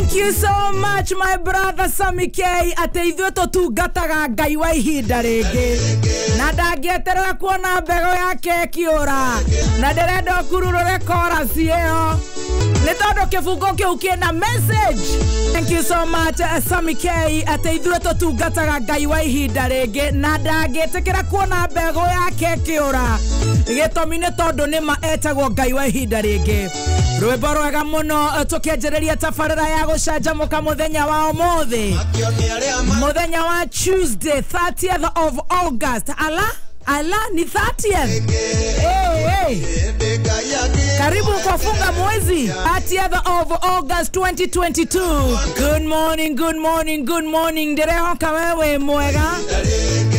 Thank you so much my brother Sammy K. Atĩ ithuĩ tũtungataga Ngai wa ihinda rĩngĩ na ndangĩeterera kuona mbegũ yake ĩkĩũra na ndĩrenda ũkururũre chorus ĩyo nĩ tondũ kĩbungo kĩu kĩna message. Thank you so much Sammy K. Atĩ ithuĩ tũtungataga Ngai wa ihinda rĩngĩ na ndangĩtĩkĩra kuona mbegũ yake ĩkĩũra gĩtũmi nĩ tondũ nĩma etagwo Ngai wa ihinda rĩngĩ. Rwĩmbo rwega mũno tũkĩanjĩrĩria tabarĩra ya gũcanjamũka mũthenya wa ũmũthĩ, mũthenya wa Tuesday 30th of August. Ala ala ni 30th. Hey, hey. Karibu kwa funga mwezi 30th of August 2022. Good morning, good morning, good morning. Ndĩrehoka wewe mwega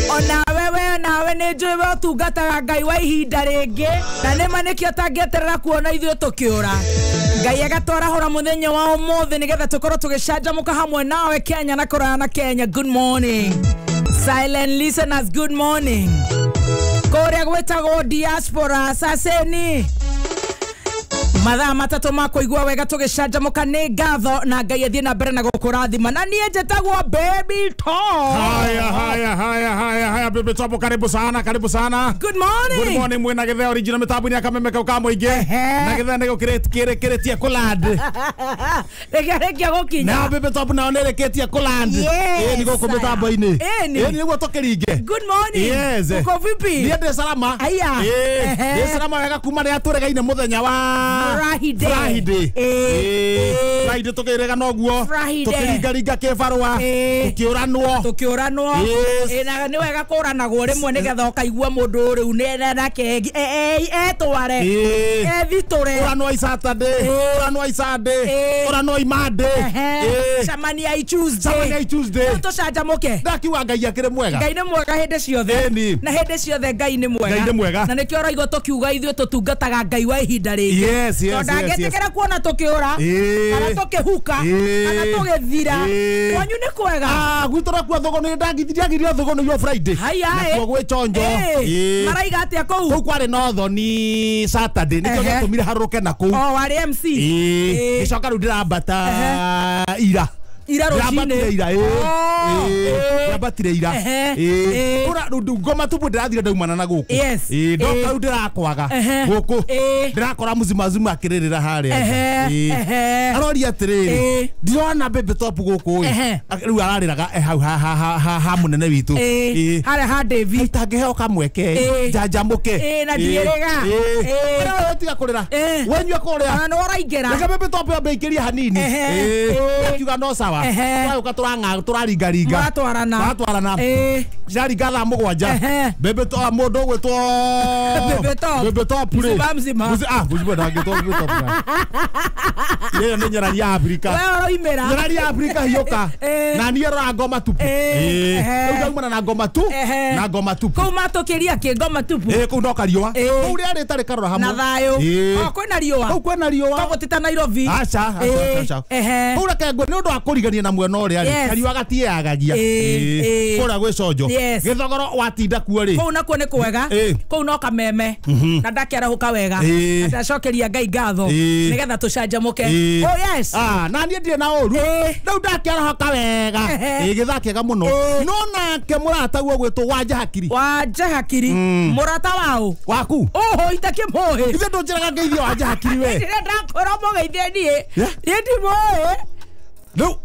ona wewe nawe nĩ njũĩ we ũtungataga Ngai wa ihinda rĩngĩ na nĩma nĩkĩo tangĩeterera kuona ithuĩ tũkĩũra. Ngai agatwarahũra mũthenya wa ũmũthĩ nĩgetha tũkorwo tũgĩcanjamũka hamwe nawe Kenya na kũraya na Kenya. Good morning silent listeners, good morning. Kũrĩa gwĩtagwo diaspora saseni mathaa matatũ ma kũigua wega tũgĩcanjamũka nĩ ngatho na Ngai athiĩ na mbere na gũkũrathima na niĩ njĩtagwo Baby Top. Haya haya haya haya haya Baby Top, karibu sana, karibu sana. Good morning. Good morning mwena githe original mitambo-inĩ ya Kameme kau ka mũingĩ na githe nĩ gũkĩrĩtie kũland rĩkĩarĩkia gũkinya na Baby Top nao nĩ rĩkĩtie kũland ĩĩ nĩ gũkũ mĩtambo-inĩ ĩĩ nĩguo tũkĩringe. Good morning. Yes. Uko vipi? Niĩ ndĩ salama. Aya. Ndĩ salama wega kuma rĩrĩa tũregaine mũthenya wa Friday. Friday. Friday tukirega noguo tukiringaringa kibarua tukiuranwo tukiuranwo na ni wega kuranagwo rimwe nigetha ukaigua mundu riu nake etware ethiture uranwo i Saturday uranwo i Sunday uranwo i Monday camania i Tuesday camania i Tuesday tucanjamuke ndakiuga Ngai akiri mwega. Ngai ni mwega hindi ciothe na hindi ciothe Ngai ni mwega. Ngai ni mwega na nikio ũraigua tukiuga ithuĩ tũtungataga Ngai wa ihinda rĩngĩ. Yes, yes, yes, yes. Ndangĩtĩkĩra kuona tũkĩũra kana tũkĩhuka kana tũgĩthira. Kwanyu nĩ kwega. Gwitũ nakuo thũgũ nĩ ndangithiagirio thũgũ nĩguo Friday. Nakuo gwĩ chonjo. Maraiga atĩa kũu? Kũu kwarĩ na ũthoni Saturday nĩkĩo gĩatũmire harũrũke na kũu. O warĩ MC. Gĩcoka rĩu ndĩrambata ira. Ira rũcinĩ. Ira ndĩrambatire ira. Kũra rĩu ngoma tupu ndĩrathire ndaumana na gũkũ. Ndoka rĩu ndĩrakwaga gũkũ ndĩrakora mũzimazima akĩrĩrĩra harĩa. Aroria atĩrĩrĩ ndirona Baby Top gũkũ ĩ rĩu ararĩraga hau ha mũnene witũ harĩa ha David itangĩheo kamweke njanjamũke na ndirĩrĩga tiga kũrĩra wenyue kũrĩa na nĩ ũraingĩra reke Baby Top yambe ikĩrie hanini akiuga no sawa tũraũka tũraringaringa mũratwarana ciraringa thaa mũgwanja Baby Top mũndũ ũgwĩtwo Baby Top rĩ mzima mzima ndangĩtwo Baby Top ĩyo nĩ nyarari ya Afrika we ũroimĩra nyarari ya Afrika hiũka na niĩ rora ngoma tupu rĩu ndaumana na ngoma tu na ngoma tupu kũu matũkĩria kĩ ngoma tupu kũu no kariũa kũu rĩa rĩtarĩ karora hamwe na thayũ kwĩna riũa kũu kwĩna riũa koguo ti ta Nairobi aca aca kũu reke ngwe nĩ ũndũ wa kũrigania na mwena ũrĩa rĩ kariũa gatiĩagagia kũrĩa gwĩ conjo gĩthogoro watinda kuo rĩ kũu nakuo nĩ kwega kũu no kameme na ndakĩarahũka wega na ndacokeria Ngai ngatho nĩgetha tũcanjamũke. Oh yes. Na niĩ ndirĩ na ũru rĩu ndakĩarahũka wega gĩthaa kĩega mũno no nake mũrata guo gwĩtwo Wanja Hakiri. Wanja Hakiri mũrata waũ waku oho itakĩmũĩ ithe ndũnjĩraga ngeithio Wanja Hakiri we ndĩrenda ndakwĩra mũgeithie niĩ niĩ ndimũĩ rĩu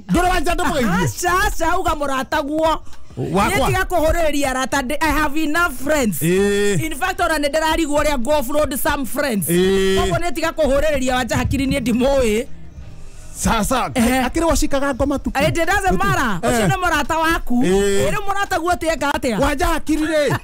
ndũrĩ wanja ndũmũgeithie aca aca uga mũrata guo wakwa tiga kũhũrĩrĩria arata. I have enough friends. In fact ona nĩ ndĩrarigwo ũrĩa ngũ offload some friends koguo nĩ tiga kũhũrĩrĩria Wanja Hakiri niĩ ndimũĩ. Sasa akĩrĩ wacikaga ngoma tupu it doesn't matter ũcio nĩ mũrata waku ĩrĩ mũrata guo tieka atĩa Wanja Hakiri rĩ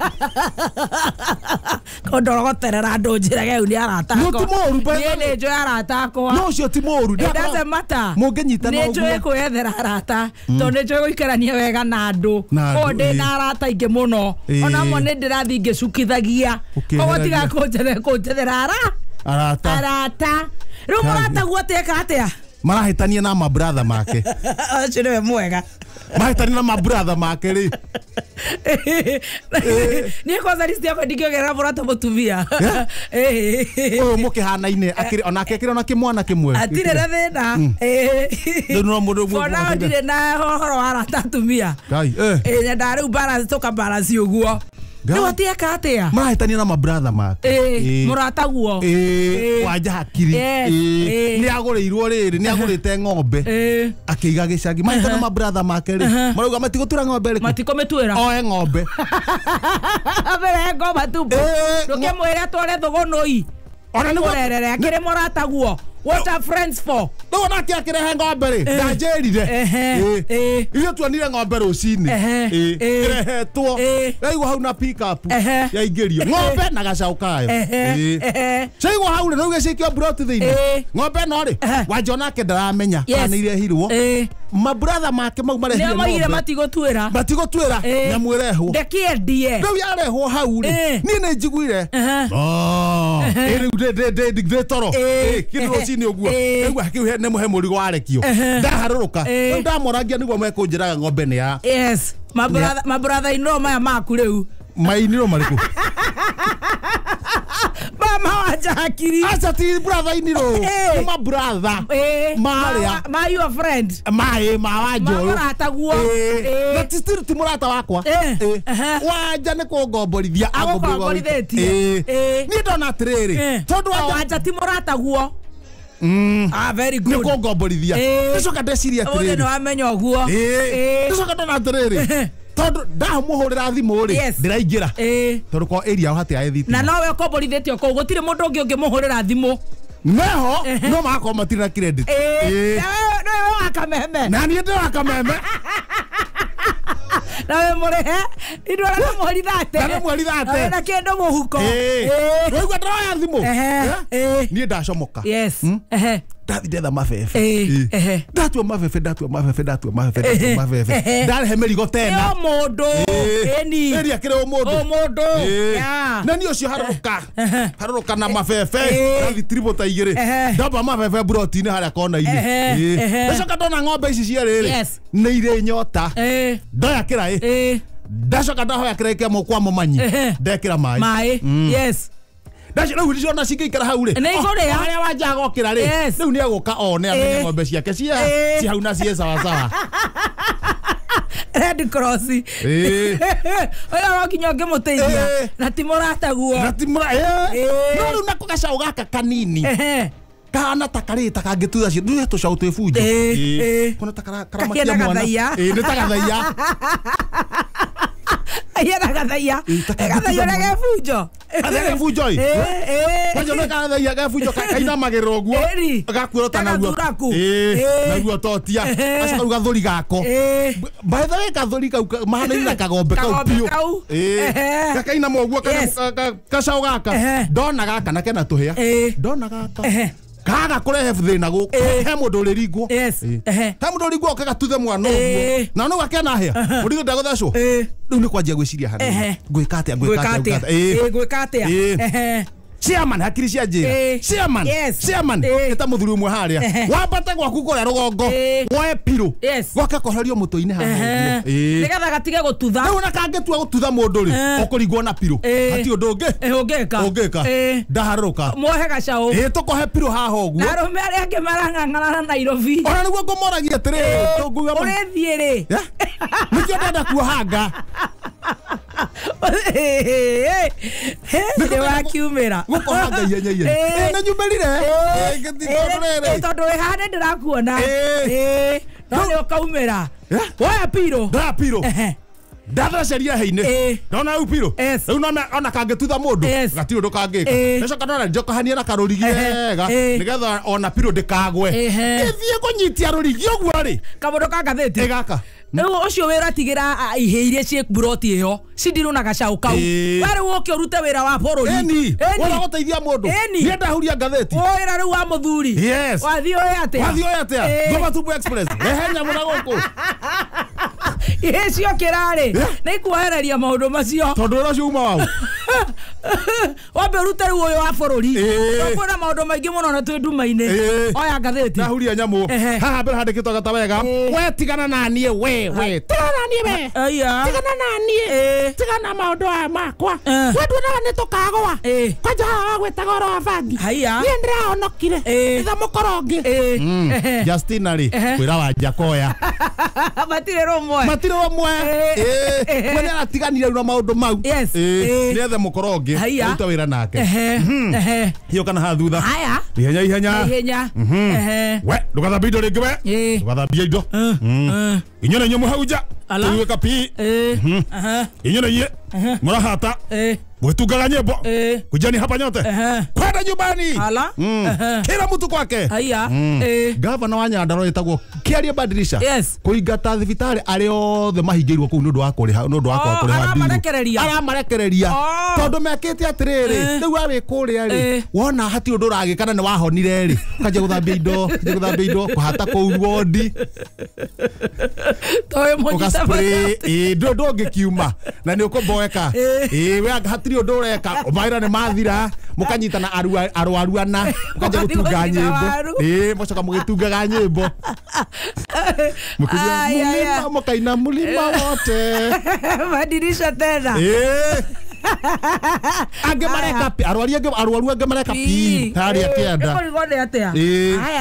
kũndorogoterera andũ njĩrage rĩu nĩ arata akwa no ti mũũru niĩ nĩ njũĩ arata akwa no ũcio ti mũũru it doesn't matter mũngĩnyitana nĩ njũĩ kwĩyethera arata tondũ nĩ njũĩ gũikarania wega na andũ o ndĩ na arata aingĩ mũno ona amwe nĩ ndĩrathiĩ ngĩcukithagia koguo tiga kũnjethera arata rĩu mũrata guo tieka atĩa marahĩtania na mabratha make ũcio nĩwe mwega mahĩtania na mabratha make rĩ Niĩ kwanza list yakwa ndingĩongerera mũrata mũtumia. Ũyũ mũkĩhanaine akĩrĩ onake akĩrĩ ona kĩmwana kĩmwe. Atirĩ na thĩna. Rĩu no mũndũ For now ndirĩ na ũhoro wa arata atumia. Ngai Nyendaga rĩu balance tũka balance ũguo. Rĩu atieka atĩa? Marahĩtania na mabratha make. Mũrataguo. Wanja hakiri. Nĩ agũrĩirwo rĩrĩ, nĩ agũrĩte ng'ombe. Akĩiga gĩcagi. Mahĩtania na mabratha make rĩ. Marauga matigũtura ng'ombe rĩ. Matikũmĩtuĩra. Oe ng'ombe. Mbere ng'ombe tumbo. Ndũkĩmwĩre atware thũgũnũi. Ona nĩguo Kũrerere akĩrĩ mũrataguo. What are friends for? Rĩu onake akĩrehe ng'ombe rĩ, ndanjĩrire. Ithuĩ tuonire ng'ombe rũcinĩ. Ĩrehetwo. Yaigwo hau na pick up. Yaingĩrio. Ng'ombe na gacaũ kayo. Ciaigwo hau rĩ, rĩu gĩcikio mburoti thĩinĩ. Ng'ombe ĩno rĩ, Wanja onake ndaramenya kana nĩ irehirwo. Mabratha make mau marehire ng'ombe. Nĩo moigire matigũtuĩra. Matigũtuĩra, nyamũ ĩrehwo. Ndekĩendie. Rĩu yarehwo hau rĩ, niĩ nĩ njiguire. Rĩu ndĩ toro. Kĩndũ rũcinĩ ũguo. Rĩu kĩu nĩ mũhe mũrigo warekio. Ndaharũrũka. Rĩu ndamorangia nĩguo mekũnjĩraga ng'ombe nĩ ya. Yes. Mabrother in law maya maku rĩu. Mainirwo marĩkũ? Mama Wanja hakiri. Aca ti brother in law. Nĩ mabratha. Marĩa. Ma your friend. Maĩ ma Wanja ũyũ. Mamũrataguo. Na ti still ti mũrata wakwa. Wanja nĩ kũngomborithia agũkomborithĩtie. Niĩ ndona atĩrĩrĩ. Tondũ Wanja ti mũrataguo. Very good. Nĩ kũngomborithia. Ndicoka ndeciria atĩrĩrĩ. Ũyũ nĩ wamenya ũguo. Ndicoka ndona atĩrĩrĩ. Tondũ ndamũhũrĩra thimũ rĩ, ndĩraingĩra. Tondũ kwa area yao hatirarĩ thitima. Na nowe ũkomborithĩtio kũu, gũtirĩ mũndũ ũngĩ ũngĩmũhũrĩra thimũ. Meho no magakorwo matirĩ na credit. Nowe wa Kameme. Na niĩ ndĩ wa Kameme. Nawe mũrĩhe, ithuĩ arĩa mũhorithate. Na mũhorithate. Na kĩndũ mũhuko. Waigua ndĩroya thimũ. Niĩ ndacomoka. Yes. Ndathi ndetha mabebe. Ndatua mabebe, ndatua mabebe, ndatua mabebe, ndatua mabebe. Ndarehe mĩrigo tena. Nĩ mũndũ. Ĩni. Ĩri akĩrĩ o mũndũ. O mũndũ. Na niĩ ũcio harũrũka. Harũrũka na mabebe. Ndathi tribo ta igĩrĩ. Ndamba mabebe mburoti-inĩ harĩa kona-inĩ. Ndacoka ndona ng'ombe ici cierĩ rĩ. Nĩ irĩ nyota. Ndoya kĩraĩ. Ndacoka ndahoya kĩraĩ kĩa kwa mũmanyi. Ndekĩra maĩ. Maĩ. Yes. Ndacio rĩu ndiciona cingĩikara hau rĩ. Nĩ ikũrĩa. Harĩa Wanja agokĩra rĩ. Rĩu nĩ egũka one amenye ng'ombe ciake cia hau na ciĩ sawasawa. Red Cross. Ũyũ no nginya ũngĩmũteithia. Na ti mũrataguo. Na ti mũra. No rĩu nako gacaũ gaka kanini. Kahana ta karĩ ta kangĩtutha cio. Ndũĩ tũcaũ twĩ bunjo. Kona ta karamakia mwana. Nĩ ta gathaiya. Ahiana gathaiya. Gathaiya ũrĩa gebunjo. Gathaiya gebunjo ĩ. Kwanja nĩ gathaiya gebunjo kainamagĩrĩra ũguo. Gakuorota naruo. Naruo totia. Gacoka rĩu gathũri gako. By the way gathũri kau mahanaine na kagombe kau biũ. Gakainama ũguo gacaũ gaka. Ndona gaka na kena tũhĩa. Ndona gaka. Kaga kũrehe thĩna gũkũ. He mũndũ ũrĩringwo. He mũndũ ũrĩringwo oke gatuthe mwana ũguo. Na no gakena hĩa. Mũrigo ndagũthecwo. Rĩu nĩ kwanjia gwĩciria hanini. Ngwĩka atĩa, ngwĩka atĩa, ngwĩka atĩa. Chairman hakiri cia njĩra. Chairman. Chairman ĩta mũthuri ũmwe harĩa. Wambate gwaku kũrĩa rũgongo. Woe pirũ. Goke koherio mũtwe-inĩ haha ũguo. Nĩgetha gatige gũtutha. Rĩu ona kangĩtua gũtutha mũndũ rĩ, ũkũringwo na pirũ. Hatirĩ ũndũ ũngĩ. Ũngĩka. Ũngĩka. Ndaharũrũka. Muohe gacaũ. Tũkohe pirũ haha ũguo. Na arũme arĩa angĩ marang'ang'ana na Nairobi. Ona nĩguo ngũmoragia atĩrĩrĩ, tũnguga ũrĩthiĩ rĩ. Nĩkĩo ndenda kuohanga. Nĩ wakiumĩra. Gũkohanga ihenya ihenya. Nĩ nyumĩrire. Tondũ wĩ haha nĩ ndĩrakuona. No nĩ ũkaumĩra. Woya pirũ. Ndoya pirũ. Ndatheceria heinĩ. Ndona rĩu pirũ. Rĩu ona kangĩtutha mũndũ gatirĩ ũndũ kangĩka. Ndacoka ndona njokohanie na karũrigi wega nĩgetha ona pirũ ndĩkagwe. Ĩthiĩ kũnyitia rũrigi ũguo rĩ. Kamũndũ ka ngathĩti. Gaka. Rĩu ũcio wĩra tigĩra ihĩ iria ciĩ mburoti ĩyo cindirwo na gacaũ kau. We rĩu ũke ũrute wĩra wa bũrũri. Ĩni. Wona gũteithia mũndũ. Niĩ ndahuria ngathĩti. Wĩra rĩu wa mũthuri. Wathiĩ ũĩ atĩa. Wathiĩ ũĩ atĩa. Ngoma Tumbo Express. Rehe nyamũ na gũkũ. Ihĩ ciokĩra rĩ, nĩ ikuohereria maũndũ macio. Tondũ wĩra ũcio uma waũ. Wambe ũrute rĩu ũyũ wa bũrũri. Kwĩna maũndũ maingĩ mũno na twĩ nduma-inĩ. Oya ngathĩti. Ndahuria nyamũ. Haha mbere handĩkĩtwo gata wega. We tigana na niĩ we we. Tigana na niĩ we. Tigana na niĩ. Tigana maũndũ aya makwa. We nduonaga nĩ tũkagũa. Kwanja haha wagwĩtaga ũhoro wa bangi. Niĩ ndĩrahonokire. Itha mũkoro ũngĩ. Justina rĩ kwĩra wa Njakoya. Matirĩ rũmwe. Matirĩ rũmwe. We nĩaratiganire rĩu na maũndũ mau. Nĩethe mũkoro ũngĩ. Ruta wĩra nake. Hiyo kana haha thutha. Haya. Ihenya ihenya. Ihenya. We ndũgathambie indo rĩngĩ we. Ndũgathambie indo. Inyuĩ na inyuĩ mũhau nja. Tũigue pi. Inyuĩ na inyuĩ mũrahata. Mwitungaga nyimbo. Kujani hapa nyote. Kwenda nyumbani. Kila mtu kwake. Haya. Gavana wa Nyandarua etagwo Kiaria Badirisha. Kuingata thibitarĩ arĩa othe mahingĩirwo kũu nĩ ũndũ wa kũrĩha nĩ ũndũ wa kwaga kũrĩha biru. Aramarekereria. Tondũ mekĩte atĩrĩrĩ, rĩu we wĩ kũrĩa rĩ, wona hatirĩ ũndũ ũragĩka na nĩ wahonire rĩ, ũkanjia gũthambia indo, ũkanjia gũthambia indo, kũhata kũu wondi. Ũgaspray, ndũngĩkiuma na nĩ ũkũmboeka. We hatirĩ ũndũ ũreka, mawĩra nĩ mathira, mũkanyitana arwaru ana, mũkanjia gũtunga nyĩmbo. Mũcoka mũgĩtungaga nyĩmbo. Mũkiuga mulima, mũkaina mulima wote. Madirisha tena. Angĩ mareka pi, arwaru angĩ mareka pi harĩa kĩanda. Ĩkũrigwo nĩ atĩa?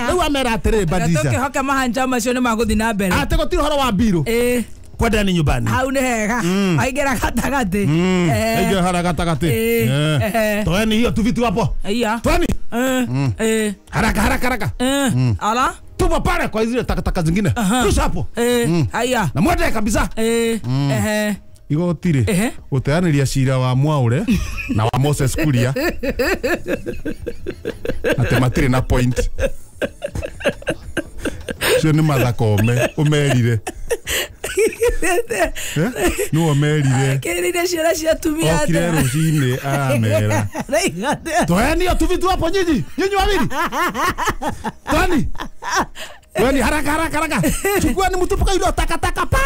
Rĩu amera atĩrĩrĩ Badirisha. Tũkĩhoke mahanja macio nĩ magũthiĩ na mbere. Atĩ gũtirĩ ũhoro wa mbirũ. Kwenda ni nyumbani. Hau nĩ hega. Aingĩra gatagatĩ. Aingĩra harĩa gatagatĩ. Toeni hiyo tu vitu hapo. Toeni. Haraka haraka haraka. Ala. Tupa pale kwa zile takataka zingine. Rusha hapo. Haya. Na mwende kabisa. Igoti rĩ gũteanĩria cira wa Mwaure na wa Moses Kuria atĩ matirĩ na point. Cio nĩ Martha Koome ũmerire. Nĩwe ũmerire. Kĩrĩire ciana cia atumia. Okire rũcinĩ aramera. Toeni tu vitu hapo nyinyi. Nyinyi wawili. Toeni. Toeni haraka haraka haraka. Chukueni mtupuka ile takataka pale.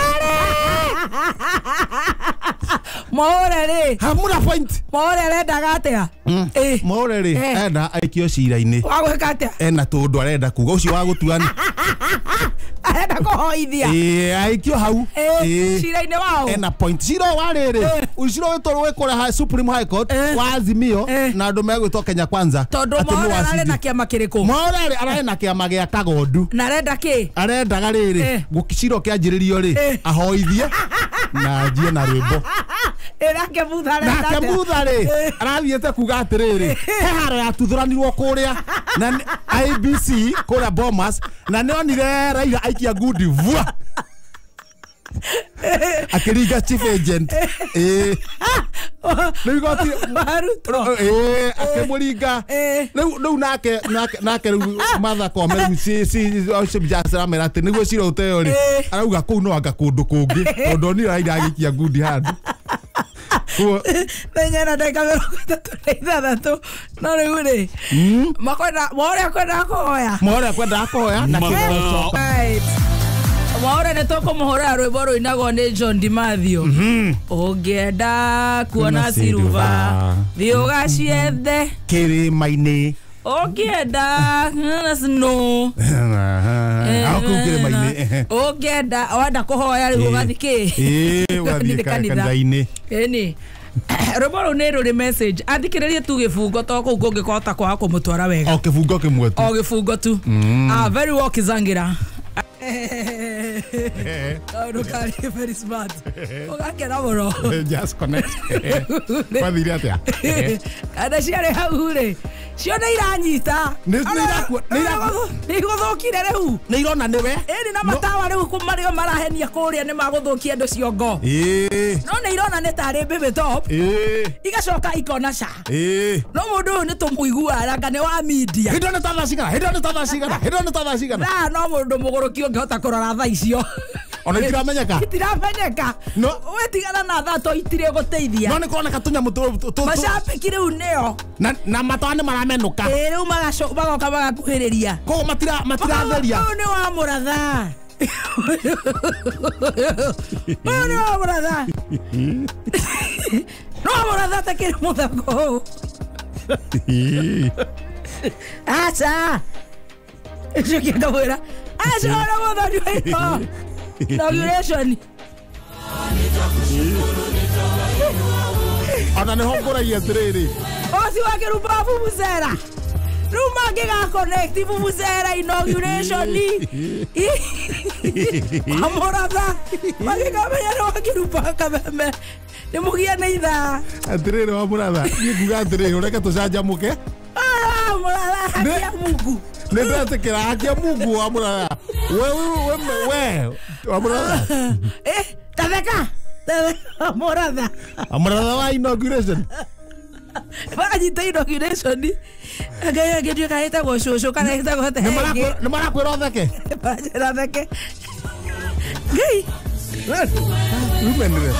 Mwaure rĩ. Hamuna point. Mwaure arendaga atĩa? Mwaure rĩ enda aikio cira-inĩ. Wa gwĩka atĩa? Ena tũndũ arenda kuga ũcio wa gũtuana. Arenda kũhoithia. Aikio hau. Cira-inĩ wao. Ena point. Cira wa rĩrĩ. Ũcira wĩtwo wĩ kũrĩa Supreme High Court wa Azimio na andũ megwĩtwo Kenya Kwanza. Tondũ Mwaure ararĩ na kĩama kĩrĩkũ? Mwaure ararĩ na kĩama gĩa Kagondu. Na arenda kĩ? Arendaga rĩrĩ cira ũkĩanjĩrĩrio rĩ ahoithie na anjie na rwĩmbo. Nake Mutha arenda atĩa? Nake Mutha rĩ arathiĩte kuga atĩrĩrĩ he haro yatuthũranirwo kũrĩa na IBC kũrĩa Bomas na nĩonire Raila aikia ngundi vua akĩringa chief agent. Rĩu igoti akĩmũringa rĩu nake nake rĩu Martha Koome rĩu ci aramera atĩ nĩguo cira ũteo rĩ arauga kũu no anga kũndũ kũngĩ tondũ onire Raila agĩikia ngundi handũ. Thaa na ndagĩka 36 no rĩu rĩ makwenda Mwaure akwendaga kũhoya. Mwaure akwendaga kũhoya na kĩgoco. Mwaure nĩ tũkũmũhũrĩra rwĩmbo rũinagwo nĩ John Dimathio. Ũngĩenda kuona siruba thiĩ ũgaciethe kĩrĩma-inĩ. Ũngĩenda snow kũu kĩrĩma-inĩ. Ũngĩenda wenda kũhoya rĩu ũgathiĩ kĩ? Ũgathiĩ kanitha-inĩ. Ĩni. Rwĩmbo rũu nĩ rũrĩ message. Athikĩrĩrie tu gĩbungo to kũu kũngĩkota kwaga kũmũtwara wega. O kĩbungo kĩmwe tu. O gĩbungo tu. Very well Kizangira. Ndũkarĩ very smart. Ũgakena mũno. Just connect. Wathire atĩa? Kana ciarĩ hau rĩ cio nĩ iranyita. Nĩ igũthũkire rĩu. Nĩ irona nĩwe. Ĩni na matawa rĩu marĩa marahenia kũrĩa nĩ magũthũkia andũ ciongo. No nĩ irona nĩ tarĩ baby top. Igacoka ikona ca. No mũndũ ũyũ nĩ tũmũiguaga anga nĩ wa media. Hĩndĩ ĩyo nĩ ta thaa cigana? Hĩndĩ ĩyo nĩ ta thaa cigana? Hĩndĩ ĩyo nĩ ta thaa cigana? Thaa no mũndũ mũgũrũki ũngĩhota kũrora thaa icio. Ona itiramenyeka. Itiramenyeka. No we tigana na thaa to itirĩ gũteithia. No nĩ kũroneka tũnyamũ tũ macambĩki rĩu nĩo. Na matawa nĩ maramenũka. Rĩu magoka magakuhĩrĩria. Koguo matiratheria. Ũyũ nĩ wa mũratha. Ũyũ nĩ wa mũratha. No mũratha atakĩrĩ mũthako ũũ. Aca. Ũcio ũngĩ akamwĩra aca ona mũthoni wa ino inauguration. Ona nĩho ngũragia atĩrĩrĩ. Ũcio wa kĩrumba vuvuzela. Rĩu mangĩga connect vuvuzela inauguration. Kwa mũratha magĩkamenya nĩ wa kĩrumba kameme. Nĩ mũgia nĩ ithaa. Atĩrĩrĩ wa mũratha, niĩ nguga atĩrĩrĩ ũreke tũcanjamũke. Ah, mũratha haki ya Mungu. Nĩ ndetĩkĩra haki ya Mungu wa mũratha. We we we wa mũratha. Eh, tatheka. Tatheka mũratha. Mũratha wa inauguration. Baranyita inauguration. Ngai angĩtuĩka ĩtagwo cũcũ kana ĩtagwo tenge. Nĩ marakwĩra ũtheke. Maranjĩra theke. Ngai. Women rep.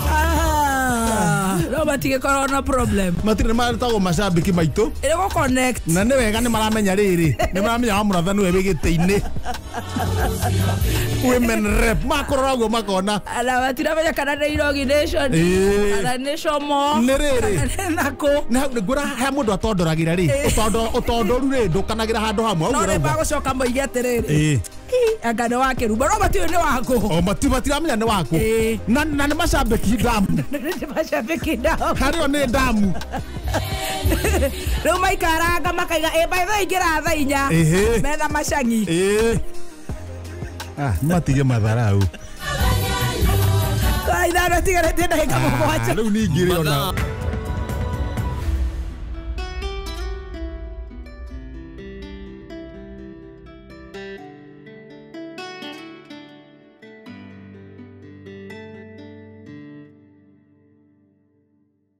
Ah, no matigĩkorwo na problem. Matirĩ maretagwo macambĩki maitũ. Ĩrĩ gũ connect. Na nĩ wega nĩ maramenya rĩrĩ. Nĩ maramenya wa mũratha nĩwe wĩ gĩtĩ-inĩ. Women rep makorora ũguo makona. Na matiramenya kana nĩ inauguration. Kana nĩ como. Nĩ rĩrĩ. Kana nĩ nakũ. Nĩ hau ngũra he mũndũ atondoragĩra rĩ. Ũtondoru rĩ ndũkanagĩra handũ hamwe. No nĩ magũcoka moige atĩrĩrĩ. Anga nĩ wa kĩrumba no matiũĩ nĩ wakũ. O matiramenya nĩ wakũ. Na nĩ macambĩki ndamu. Nĩ macambĩki ndamu. Harĩo nĩ ndamu. Rĩu maikaranga makaiga ĩ by the way ingĩra thaa inya. Metha macangi. Ah, matige matharau. Thaa ithano itigarĩtie ndagĩka mũgwanja. Rĩu ningĩ rĩ ona.